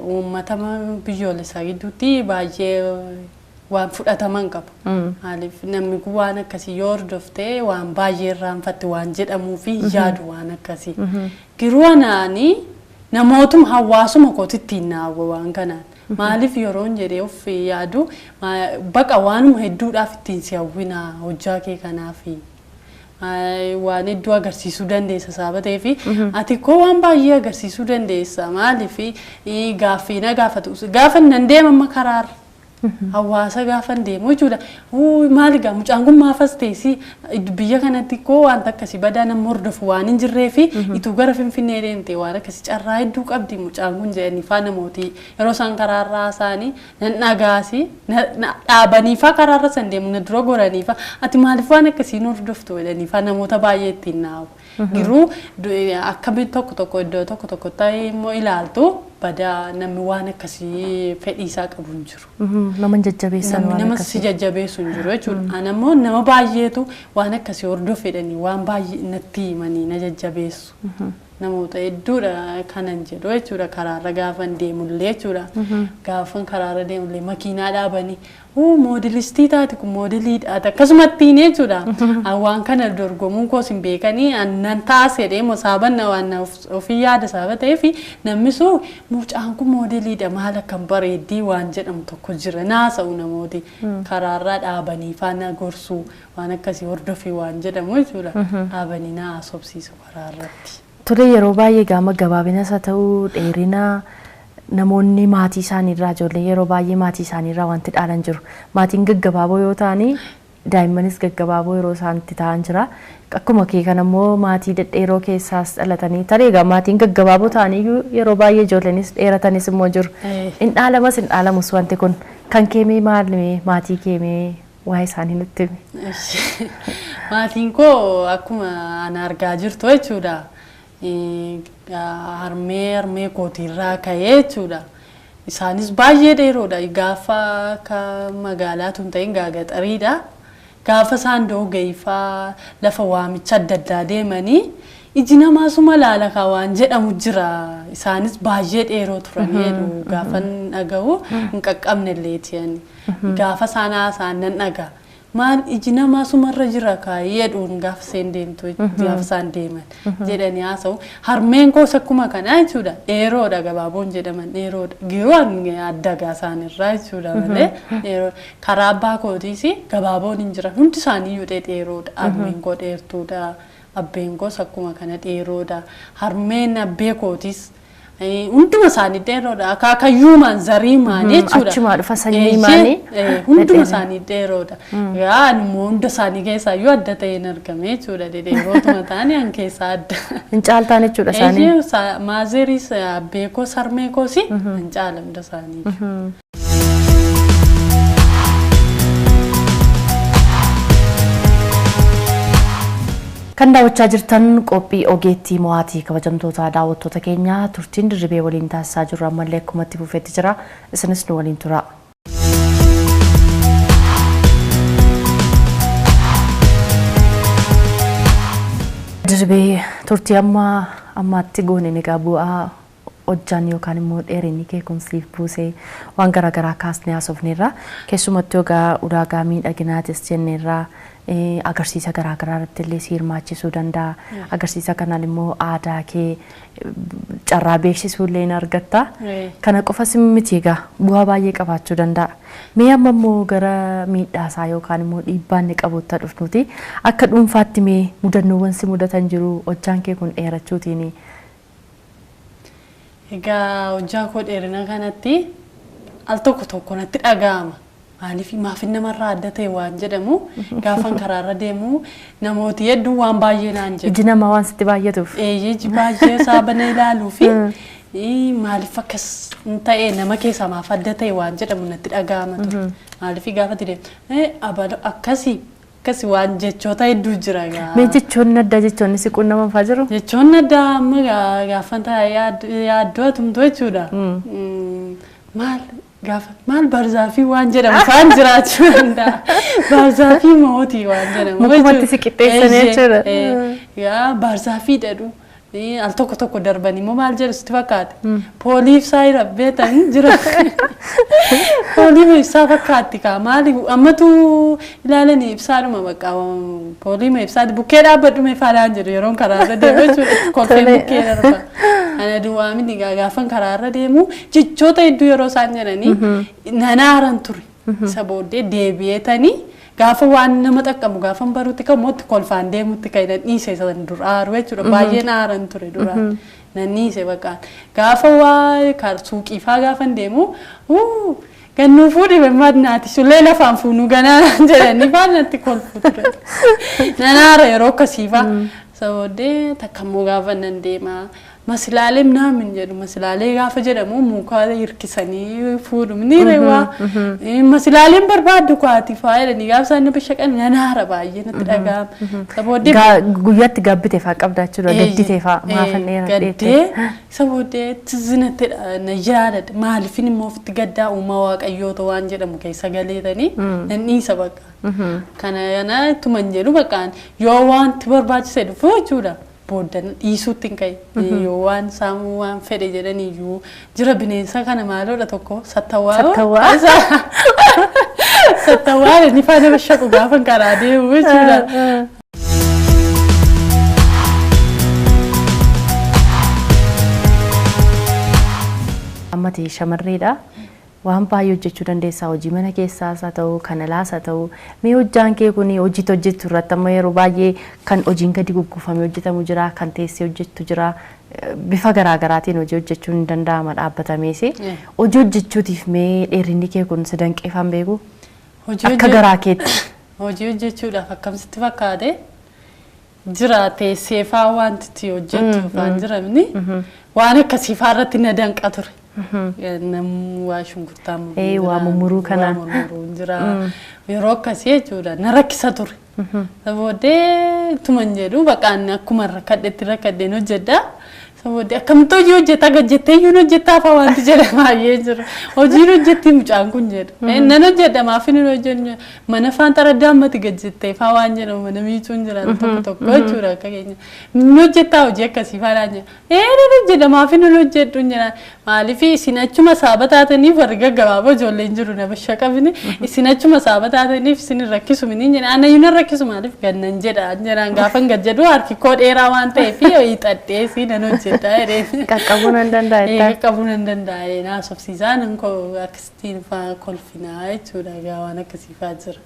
uummata biyyoolessaa gidduutti baay'ee waan fudhatama hin qabu. Maaliif namni kun waan akkasii yoo hordoftee waan baay'ee irraanfatte waan jedhamuu fi yaadu waan akkasii. Garuu anaani namootuma hawaasuma kootti ittiin naawwa waan kanaan. Maaliif yeroon jedhee of yaadu baqa waanuma hedduudhaaf ittiin si hawwina hojjaa kee kanaafi. Waan hedduu agarsiisuu dandeessa sababa ta'eef ati koo waan baay'ee agarsiisuu dandeessa maaliif gaaffii na gaafatu gaafa nan deema amma karaarra Hawaasa gaafan deemu jechuudha. Maali gaa mucaan kun maafas teessi biyya kanatti koo wanta akkasii badaa nama hordofu waan hin jirree fi ituu gara Finfinnee deemte waan akkasii carraa hedduu qabdi mucaan kun jedhanii faa namooti yeroo isaan karaarraa isaanii nan dhagaasi dhaabanii faa karaarra san deemu na dura goranii faa ati maaliif waan akkasii nu hordoftu jedhanii faa namoota baay'ee ittiin naawu. Garuu akkamiin tokko tokko iddoo tokko tokko ta'ee immoo ilaaltu badaa namni waan akkasii fedhii isaa qabu hin jiru. Nama jajjabeessan waan Nama si jajjabeessu hin jiru jechuudha. Ana immoo nama baay'eetu waan akkasii hordofedhanii waan baay'ee natti himanii na jajjabeessu. Namoota hedduudha kanan jedhu jechuudha karaarra gaafan deemullee jechuudha. Gaafan karaarra deemullee makiinaa dhaabanii moodelistii taate kun moodeliidha akkasumatti jechuudha. Waan kana dorgomuun koos hin beekanii nan taasise moo saabanna waan ofii yaada saaba ta'eef namni sun mucaan kun moodeliidha maal akkam bareeddii waan jedhamu tokko jira naasa'u namooti karaarraa dhaabanii faana gorsuu waan akkasii hordofii waan jedhamu jechuudha. Dhaabanii na haasofsiisu karaarratti. Tole yeroo baay'ee gama gabaabinas haa ta'u dheerina namoonni maatii isaaniirraa ijoollee yeroo baay'ee maatii isaaniirraa wanti dhaalan jiru. Maatiin gaggabaaboo yoo ta'ani daa'immanis gaggabaaboo yeroo isaan itti ta'an jira. Akkuma kee kan immoo maatii dhedheeroo keessaas dhalatanii tarii egaa maatiin gaggabaaboo ta'aniyyuu yeroo baay'ee ijoolleenis dheeratanis immoo jiru. Hin dhaalamas hin dhaalamus wanti kun kan keemee maal maatii keemee waa'ee isaanii nutti himi. Maatiin koo akkuma ana argaa jirtu jechuudha. Harmee kootiirraa ka'ee jechuudha. Isaanis baay'ee dheeroodha. Gaafa akka magaalaatu hin ta'in gaagaxariidha. Gaafa isaan doogeeffaa lafa waamicha adda addaa deemanii iji namaa suma laala kaa waan jedhamu jira. Isaanis baay'ee dheeroo turan jedhu gaafa dhaga'u hin qaqqabne illee gaafa isaan haasa'an nan dhaga'a. Maal iji namaa sumarra jira kaayyeedhuun gaafa iseen deemtu gaafa isaan deeman jedhanii haasa'u. Harmeen koos akkuma kanaa jechuudha. Dheeroodha gabaaboon jedhaman dheeroodha. Garuu adda isaanirraa jechuudha malee dheeroodha. Karaa abbaa kootiis gabaaboon hin jiran hundi isaaniiyyuu dheeroodha. Harmeen koo dheertuudha. Abbeen koos akkuma kana dheeroodha. Harmeen abbee kootiis hunduma isaanii dheeroodha. Akaakayyuumaan zariimaan jechuudha. Achumaa dhufa sanyii maanii. Hunduma isaanii dheeroodha. Yaa immoo hunda isaanii keessaa iyyuu adda ta'een argame jechuudha. Dheerootuma ta'anii an keessaa adda. Hin caaltaan jechuudha isaanii. Maazeris abbee koos harmee koos hin caala hunda isaanii. Kan daawwachaa jirtan qophii ogeettii mo'aatii kabajamtoota daawwattoota keenyaa turtiin dirribee waliin taasisaa jirru ammallee akkuma itti fufeetti jira. Isinis nu waliin tura. Dirribee turtii amma ammaatti goone egaa bu'aa hojjaan yookaan immoo dheerinni kee kun siif buusee waan garaagaraa kaasnee haasofneerra. Keessumattuu egaa ulaagaa miidhaginaatis jenneerra. Agarsiisa garaagaraa irratti illee si hirmaachisuu danda'a. Agarsiisa kanaan immoo aadaa kee carraa beeksisuu illee ni argatta. Kana qofas miti egaa bu'aa baay'ee qabaachuu danda'a. Mee amma immoo gara miidhaasaa yookaan immoo dhiibbaa inni qabutti dhufnuti. Akka dhuunfaatti mee mudannoowwan si mudatan jiru hojjaan kee kun dheerachuutiin. Egaa hojjaa koo dheerina kanatti al tokko tokko natti dhaga'ama. Maaliif maafin namarraa adda ta'e waan jedhamu gaafan karaarra deemu namooti hedduun waan baay'ee naan jedhu. Iji namaa waan sitti baay'atuuf. Iji baay'ee saabana ilaaluu fi maaliif akkas ta'e nama keessaa maaf adda ta'e waan jedhamu natti dhaga'ama ture. Maaliif gaafa deemu abalo akkasii akkasii waan jechoota hedduu jira. Mee jechoonni addaa jechoonni si qunnaman fa'aa jiru? Jechoonni addaa amma gaafa yaaddoo atumtu jechuudha. Maal gaafa maal barzaafii waan jedhamu faan jiraachuu danda'a. Barzaafii mootii waan jedhamu. Mukumatti si qixxeessanii jechuudha. Yaa barzaafii jedhu. Al tokko tokko darban immoo maal jedhu sitti fakkaate. Poolii ibsaa jira beektan jira. Poolii ibsaa fakkaatti kaa maali ammatu ilaalanii ibsaadhuma bakka poolii ibsaati bukkee dhaabbadhu mee faalaan jedhu yeroon karaarra deemu jechuudha. Kolfee bukkee darba. Ana duwwaa miti gaafan karaarra deemu jechoota hedduu yeroo isaan jedhanii nanaaran ture. Isa booddee deebi'eetanii gaafa waan nama xaqqamu gaafa baruutti kan mootti kolfaan deemutti kan nan dhiise san dur aaru jechuudha. Baay'een aaran ture duraan. Nan dhiise bakka gaafa waa suuqii faa gaafa deemu Gannuu fuudhi maadnaati sullee lafaan fuunuu ganaa jedhanii faanatti kolfu ture. Nanaara yeroo akkasii fa'a. Isa booddee takka immoo gaafa nan deema. Masilaalee naamin jedhu masilaalee gaafa jedhamu muka hirkisanii fuudhu ni reewaa. Masilaaleen barbaaddu kwaati fa'aa jedhanii gaafa isaan bashaqan nanaara baay'ee natti dhaga'ama. Isa booddee Guyyaatti gaabbite fa'aa qabda jechuudha. Gaddite fa'aa maafan dheeraa gaddee isa booddee tizinatti na yaadadha. Maaliifin immoo ofitti gaddaa uumaa waaqayyoota waan jedhamu keessa galeetanii nan dhiisa bakka. Kana kana ittuma hin jedhu bakka yoo wanti barbaachise dhufu jechuudha. Booddan dhiisuutti hin ka'e. Yoo waan saamuu waan fedhe jedhan iyyuu jira bineensa kana maaloodha tokko sattawwaa. Sattawwaa. Sattawwaa inni faana bashaqu gaafa karaa deemu jechuudha. Ammati shamarreedha. Waan baay'ee hojjechuu dandeessaa, hojii mana keessaas haa ta'u kan alaas haa ta'u, mee hojjaan kee kun hojiitti hojjettu irratti amma yeroo baay'ee kan hojiin gadi gugguufamee hojjetamu jira, kan teessee hojjettu jira, bifa garaagaraatiin hojii hojjechuun hin danda'ama dhaabbatamees. Hojii hojjechuutiif mee dheerinni kee kun si danqeefan beeku akka garaa keetti? Hojii hojjechuudhaaf akkamitti fakkaate jira teessee faa wanti itti hojjettu faan jiramni waan akkasii faa irratti na danqa ture. Namni waa shunkurtaa waa mummuruu kana. Waa murmuruu jira. Yeroo akkasii jechuudha na rakkisa ture. Isa booddee ittuma hin jedhu baqaan akkuma rakkadhetti rakkadheen hojjedha. Isa booddee akkamitti hojii hojjetaa gajjettee iyyuu hojjettaa fa'aa wanti jedha baay'ee jira. Hojiin hojjetti mucaan kun jedhu. Nan hojjedha maaf hin hojjennu mana faan xaraddaa ammati gajjettee fa'aa waan jedhamu mana miicuun jira tokko tokko jechuudha akka keenya. Inni hojjettaa hojii akkasii fa'aa naan jedha. Nan hojjedha maaf hin hojjedhu hin jedhaan. Maaliif isin achuma saaba taataniif warri gaggabaaboo ijoolleen jiru na bashaqabni isin achuma saaba taataniif isin hin rakkisu mini jedha. Ana iyyuu nan rakkisu maaliif gannan jedha jedhaan gaafan gad jedhu harki koo dheeraa waan ta'eef hiixadhee si nan hojjedha jedheen. Qaqqabuu nan danda'a jettaa? Qaqqabuu nan danda'a naasofsiisaa nan akkasittiin faa kolfinaa jechuudha egaa waan akkasii faa jira.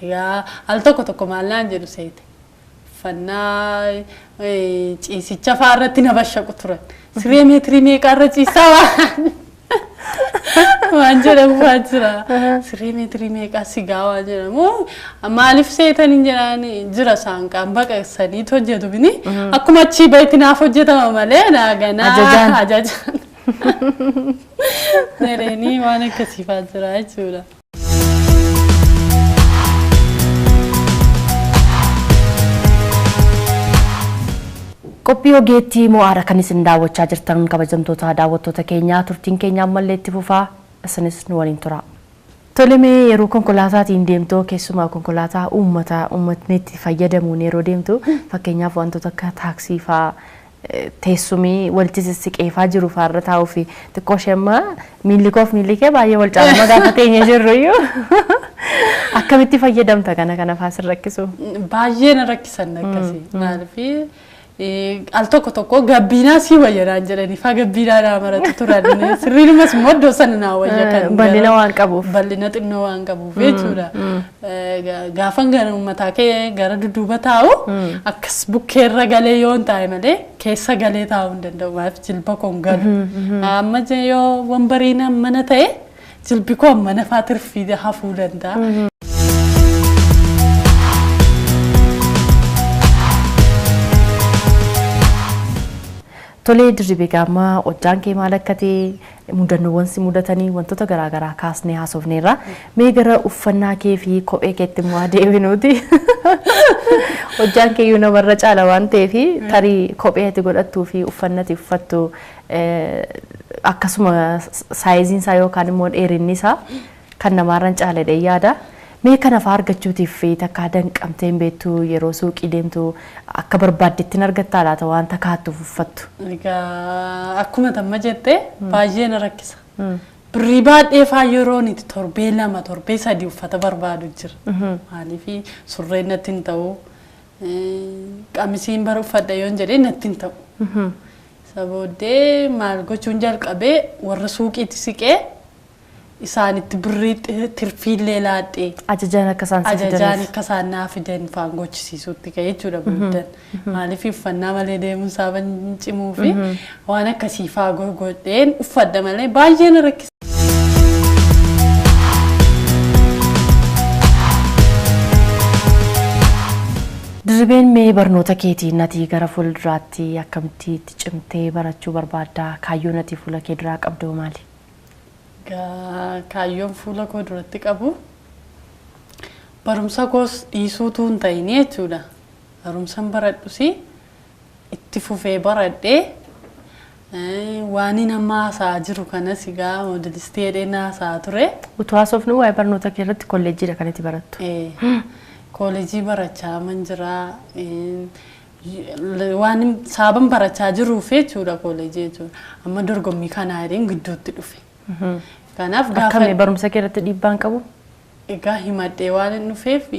Egaa al tokko tokko maal naan jedhu seete. Uffannaa ciisicha faa irratti na bashaqu turan. Siree meetirii meeqa irra ciisaa waan jedhamu faa jira. Siree meetirii meeqa sigaa waan jedhamu maaliif seetan hin jedhaan jira saanqaan baqaqsaniitu hojjetu bini akkuma achii bahetti naaf hojjetama malee naa ganaa Ajajaan. Ajajaan. Dhereenii waan akkasii faa jira jechuudha. Qophii ogeettii mo'aadha kan isin daawwachaa jirtan kabajamtoota daawwattoota keenyaa, turtiin keenya ammallee itti fufaa, isinis nu waliin tura. Tole, mee yeroo konkolaataatiin deemtu, keessumaa konkolaataa uummataa uummatni itti fayyadamuun yeroo deemtu, fakkeenyaaf wantoota akka taaksii fa'aa teessumii walitti sissiqee fa'aa jiru fa'aa irra taa'uu fi xiqqoo ishee amma miilli koof miilli kee baay'ee wal caalma gaafa teenyee jirru iyyuu akkamitti fayyadamta kana fa'aa sin rakkisu? Baay'ee na rakkisan akkasii. Maaliif al tokko tokko gabbiinaa sii wayya naan jedhanii faa gabbiinaa naa maratu turan. Sirriinumas immoo iddoo sana naa wayya kan Bal'ina waan qabuuf. Bal'ina xinnoo waan qabuuf jechuudha. Gaafan gara uummataa kee gara dudduuba taa'u akkas bukkeerra galee yoo hin taa'e malee keessa galee taa'uu hin danda'u. Maaliif jilba koon galu. Amma yoo wambariin mana ta'e jilbi koo mana faa tirfii hafuu danda'a. Tolee Dirribii, gaammaa hojjaan kee maal akka ta'e, mudannoowwan si mudatanii wantoota garaagaraa kaasnee haasofneerra. Mee gara uffannaa kee fi kophee keetti immoo adeeminuuti. Hojjaan kee iyyuu namarra caala waan ta'eef tarii kophee ati godhattuu fi uffanna ati uffattu akkasuma saayiziin isaa yookaan immoo dheerinni isaa kan namaarra hin caaledha yaada. Mee kana fa'aa argachuutiif takkaa danqamtee hin beektu? Yeroo suuqii deemtu akka barbaaddetti hin argattaa laata waan takaattuuf uffattu? Egaa akkuma tamma jette baay'ee na rakkisa. Birrii baay'ee faa yeroon itti torbee 2 torbee 3 uffata barbaadu jira. Maaliif surreen natti hin ta'u, qamisiin bara uffadha yoon jedhee natti hin ta'u. Isa booddee maal gochuun jalqabee warra suuqiitti siqee isaanitti birrii tirfiillee laadhee Ajajaan akka isaan si ajajaan fidaniif. Akka isaan naa fidan faan gochisiisuutti ka'e jechuudha booddan. Maaliif uffannaa malee deemuun saaban cimuu fi waan akkasii faa godheen uffadha malee baay'ee na rakkisa. Dirribeen mee barnoota keetiin nati gara fuulduraatti akkamitti itti cimtee barachuu barbaadda? Kaayyoon ati fuula kee duraa qabdu maali? Kaayyoon fuula koo duratti qabu barumsa koos dhiisuutu hin ta'in jechuudha. Barumsan baradhus itti fufee baradhee waan inni amma haasa'aa jiru kanas egaa moodelistii jedhee haasa'aa ture. Utuu haasofnu waa'ee barnoota kee irratti kolleejjiidha kan itti barattu. Kolleejjii barachaa man jira. Waan saaban barachaa jiruuf jechuudha kolleejjii jechuudha. Amma dorgommii kanaa jedheen gidduutti dhufe. Kanaaf gaafa Akkamii barumsa kee irratti dhiibbaan qabu? Egaa himadhee waan hin dhufeef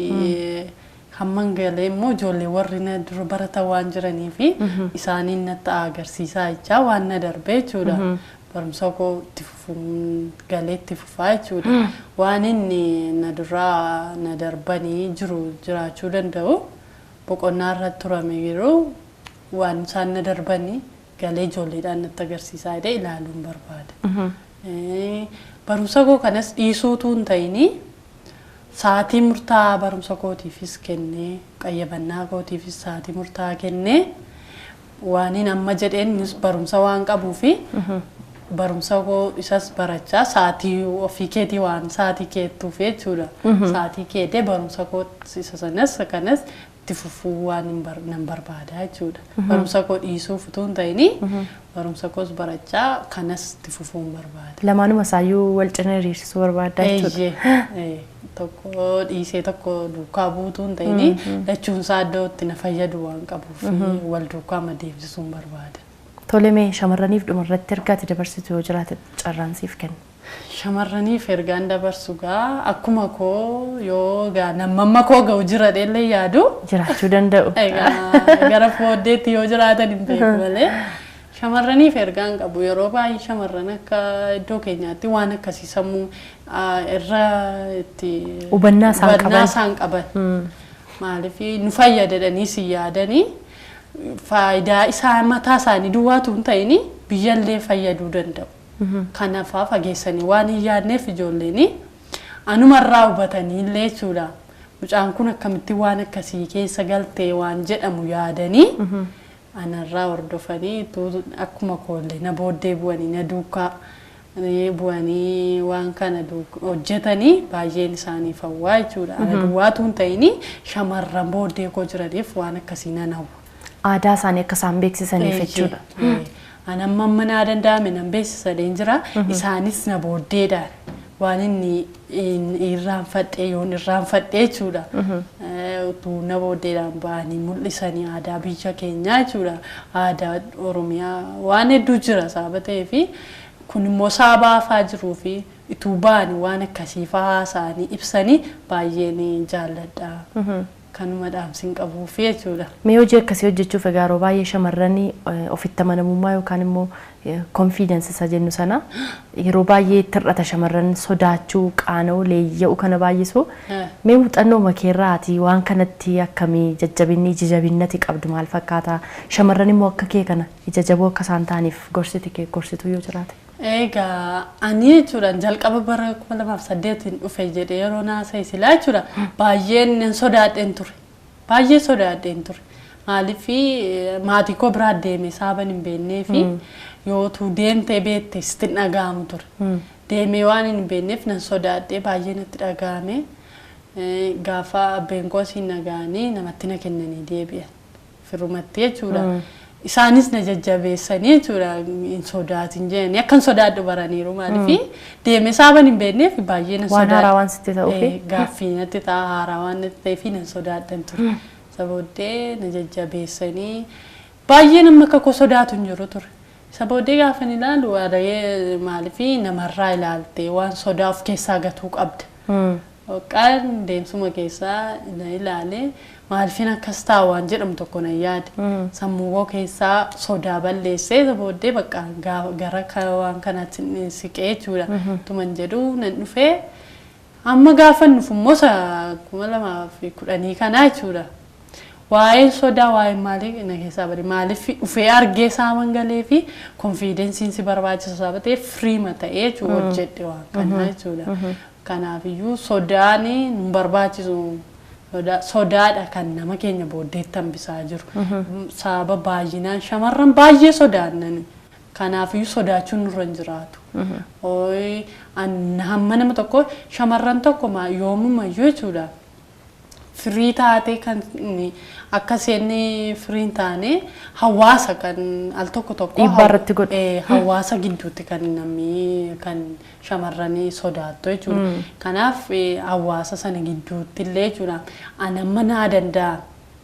hamman galee immoo ijoollee warri na dura baratan waan jiranii fi isaaniin natti agarsiisaa jechaa waan na darbe jechuudha. Barumsa koo itti fufuun galee itti fufaa jechuudha. Waan inni na duraa na darbanii jiru jiraachuu danda'u boqonnaa irratti turame yeroo waan isaan na darbanii galee ijoolleedhaan natti agarsiisaa jedhee ilaaluun barbaada. Barumsa koo kanas dhiisuutu hin ta'inii sa'aatii murtaa'aa barumsa kootiifis kennee qayyabannaa kootiifis sa'aatii murtaa'aa kennee waan inni amma jedheen barumsa waan qabuu fi barumsa koo isas barachaa sa'aatii ofii keetii waan sa'aatii keettuuf jechuudha. Sa'aatii keetee barumsa koo isa sanas kanas itti fufuu waan nan barbaada jechuudha. Barumsa koo dhiisuuf utuu hin ta'inii barumsa koos barachaa kanas itti fufuun barbaada. Lamaanuma isaayyuu wal cina hiriirsisuu barbaadda jechuudha. Tokko dhiisee tokko duukaa buutuu hin ta'inii lachuun isaa iddoo itti na fayyadu waan qabuuf wal duukaa madeemsisuun barbaada. Tole mee shamarraniif dhumarratti ergaa ati dabarsitu yoo jiraate carraan siif kenna. Shamarraniif ergaan dabarsu gaa akkuma koo yoo gaa namamma koo ga'u jira dheellee yaadu. Jiraachuu danda'u. Egaa gara booddeetti yoo jiraatan hin beeku malee. Shamarraniif ergaan qabu yeroo baay'ee shamarran akka iddoo keenyaatti waan akkasii sammuu irra itti hubannaa isaan qaban. Hubannaa isaan qaban. Maaliif nu fayyadanii si yaadanii faayidaa isaa mataa isaanii duwwaatu hin ta'in biyyallee fayyaduu danda'u. Kanaafaa fageessanii waan hin yaadneef ijoolleen anumarraa hubatanii illee jechuudha. Mucaan kun akkamitti waan akkasii keessa galtee waan jedhamu yaadanii anarraa hordofanii akkuma koollee na booddee bu'anii na duukaa bu'anii waan kana hojjetanii baay'een isaaniif hawwaa jechuudha. Ana duwwaatu hin ta'in shamarran booddee koo jiraniif waan akkasii nan hawwa. Aadaa isaanii akka isaan beeksisaniif jechuudha. Ani amma amma naa danda'ame nan beeksisadheen jira. Isaanis na booddeedhaan waan inni irraanfadhee yoon irraanfadhee jechuudha. Utuu na booddeedhaan ba'anii mul'isanii aadaa biyya keenyaa jechuudha. Aadaa Oromiyaa waan hedduu jira sababa ta'eefi kun immoo saba hafaa jiruu fi utuu ba'anii waan akkasii fa'aa haasa'anii ibsanii baay'een jaalladha. Kanuma dhaamsiin qabuuf jechuudha. Mee hojii akkasii hojjechuuf egaa yeroo baay'ee shamarran ofitti amanamummaa yookaan immoo konfiidensi isa jennu sana yeroo baay'ee itti hir'ata shamarran sodaachuu, qaana'uu, leeyya'uu kana baay'isu. Mee muuxannoo makeerraa ati waan kanatti akkamii jajjabinni ija jabinnati qabdu maal fakkaata? Shamarran immoo akka kee kana ija jaboo akka isaan ta'aniif gorsiti kee gorsitu yoo jiraate. Egaa ani jechuudhaan jalqaba bara 2008 dhufe jedhee yeroo naasa'e silaa jechuudha baay'een nan sodaadheen ture. Baay'ee sodaadheen ture. Maaliif maatii koo biraa deeme saaban hin beeknee fi yootuu deemtee beekte sitti hin dhaga'amu ture. Deemee waan hin beekneef nan sodaadhee baay'ee natti dhaga'ame. Gaafa abbeen koo siin dhaga'anii namatti na kennanii deebi'an. Firumatti jechuudha. Isaanis na jajjabeessanii jechuudha hin sodaatin jedhanii akka hin sodaadhu baraniiru maaliif deemee saaban hin beekneef baay'ee na Waan haaraa waan sitti ta'uufi. Gaaffii natti ta'a haaraa waan natti ta'eef nan sodaadhan ture. Isa booddee na jajjabeessanii baay'ee nama akka koo sodaatu hin jiru ture. Isa booddee gaafa hin ilaalu waaree maaliif namarraa ilaaltee waan sodaa of keessaa gatuu qabda. Yookaan deemsuma keessaa na ilaalee maaliifin akkas ta'a waan jedhamu tokko na yaade. Sammuu koo keessaa sodaa balleessee isa booddee bakka gara waan kanaatti siqee jechuudha. Tuman jedhu nan dhufee amma gaafa nuuf immoo 2010 kanaa jechuudha. Waa'een sodaa waa'een maalii na keessaa bade maaliif dhufee argee saaman galee fi konfiidensiin si barbaachisa sababa ta'eef firiima ta'ee jechuudha hojjedhe waan kanaa jechuudha. Kanaafiyyuu sodaan nu barbaachisu. Sodaadha kan nama keenya booddeetti hambisaa jiru. Sababa baay'inaan shamarran baay'ee sodaannan. Kanaafiyyuu sodaachuun nurra hin jiraatu. Ooyi hamma nama tokko shamarran tokko yoomumayyuu jechuudha. Firii taatee kan akka isheen firii hin taane hawaasa kan al tokko tokko Dhiibbaa irratti godhu. Hawaasa gidduutti kan namni kan shamarranii sodaattu jechuudha. Kanaaf hawaasa sana gidduutti illee jechuudha. Ani amma naa danda'a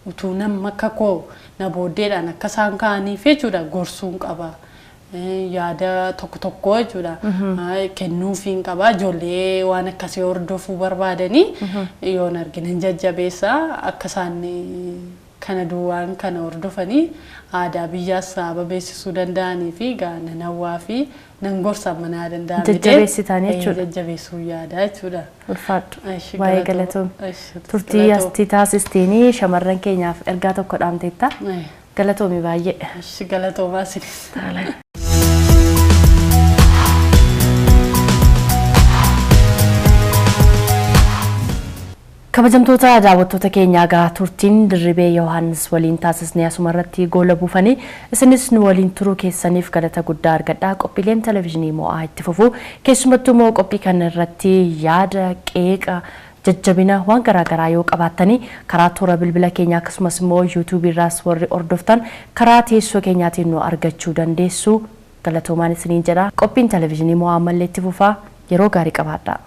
utuu nama akka koo na booddeedhaan akka isaan ka'aniif jechuudha gorsuun qaba. Yaada tokko tokko jechuudha. Kennuufiin qaba. Ijoollee waan akkasii hordofuu barbaadanii yoon argina jajjabeessa akka isaan kana duwwaan kana hordofanii aadaa biyyaas sababa beeksisuu danda'anii fi nan hawwaa fi nan gorsa manaa danda'ame. Jajjabeessitaanii jechuudha. Jajjabeessuu yaada jechuudha. Ulfaadhu. Baay'ee galatoom. Turtii asii taasisteenii shamarran keenyaaf ergaa tokko dhaamteetta. Galatoomi baay'ee. Galatoomaa sinis. Kabajamtoota daawwattoota keenyaa egaa turtiin Dirribee Yohaannis waliin taasisnee asuma irratti goola buufanii isinis nu waliin turuu keessaniif galata guddaa argadhaa. Qophiileen televezyiinii mo'aa itti fufu keessumattuu immoo qophii kana irratti yaada qeeqa jajjabina waan garaagaraa yoo qabaattanii karaa toora bilbila keenyaa akkasumas immoo yuutuubii irraas warri hordoftan karaa teessoo keenyaatiin nu argachuu dandeessu. Galatoomaan isiniin jedha. Qophiin televezyiinii mo'aa ammallee itti fufaa yeroo gaarii qabaadhaa.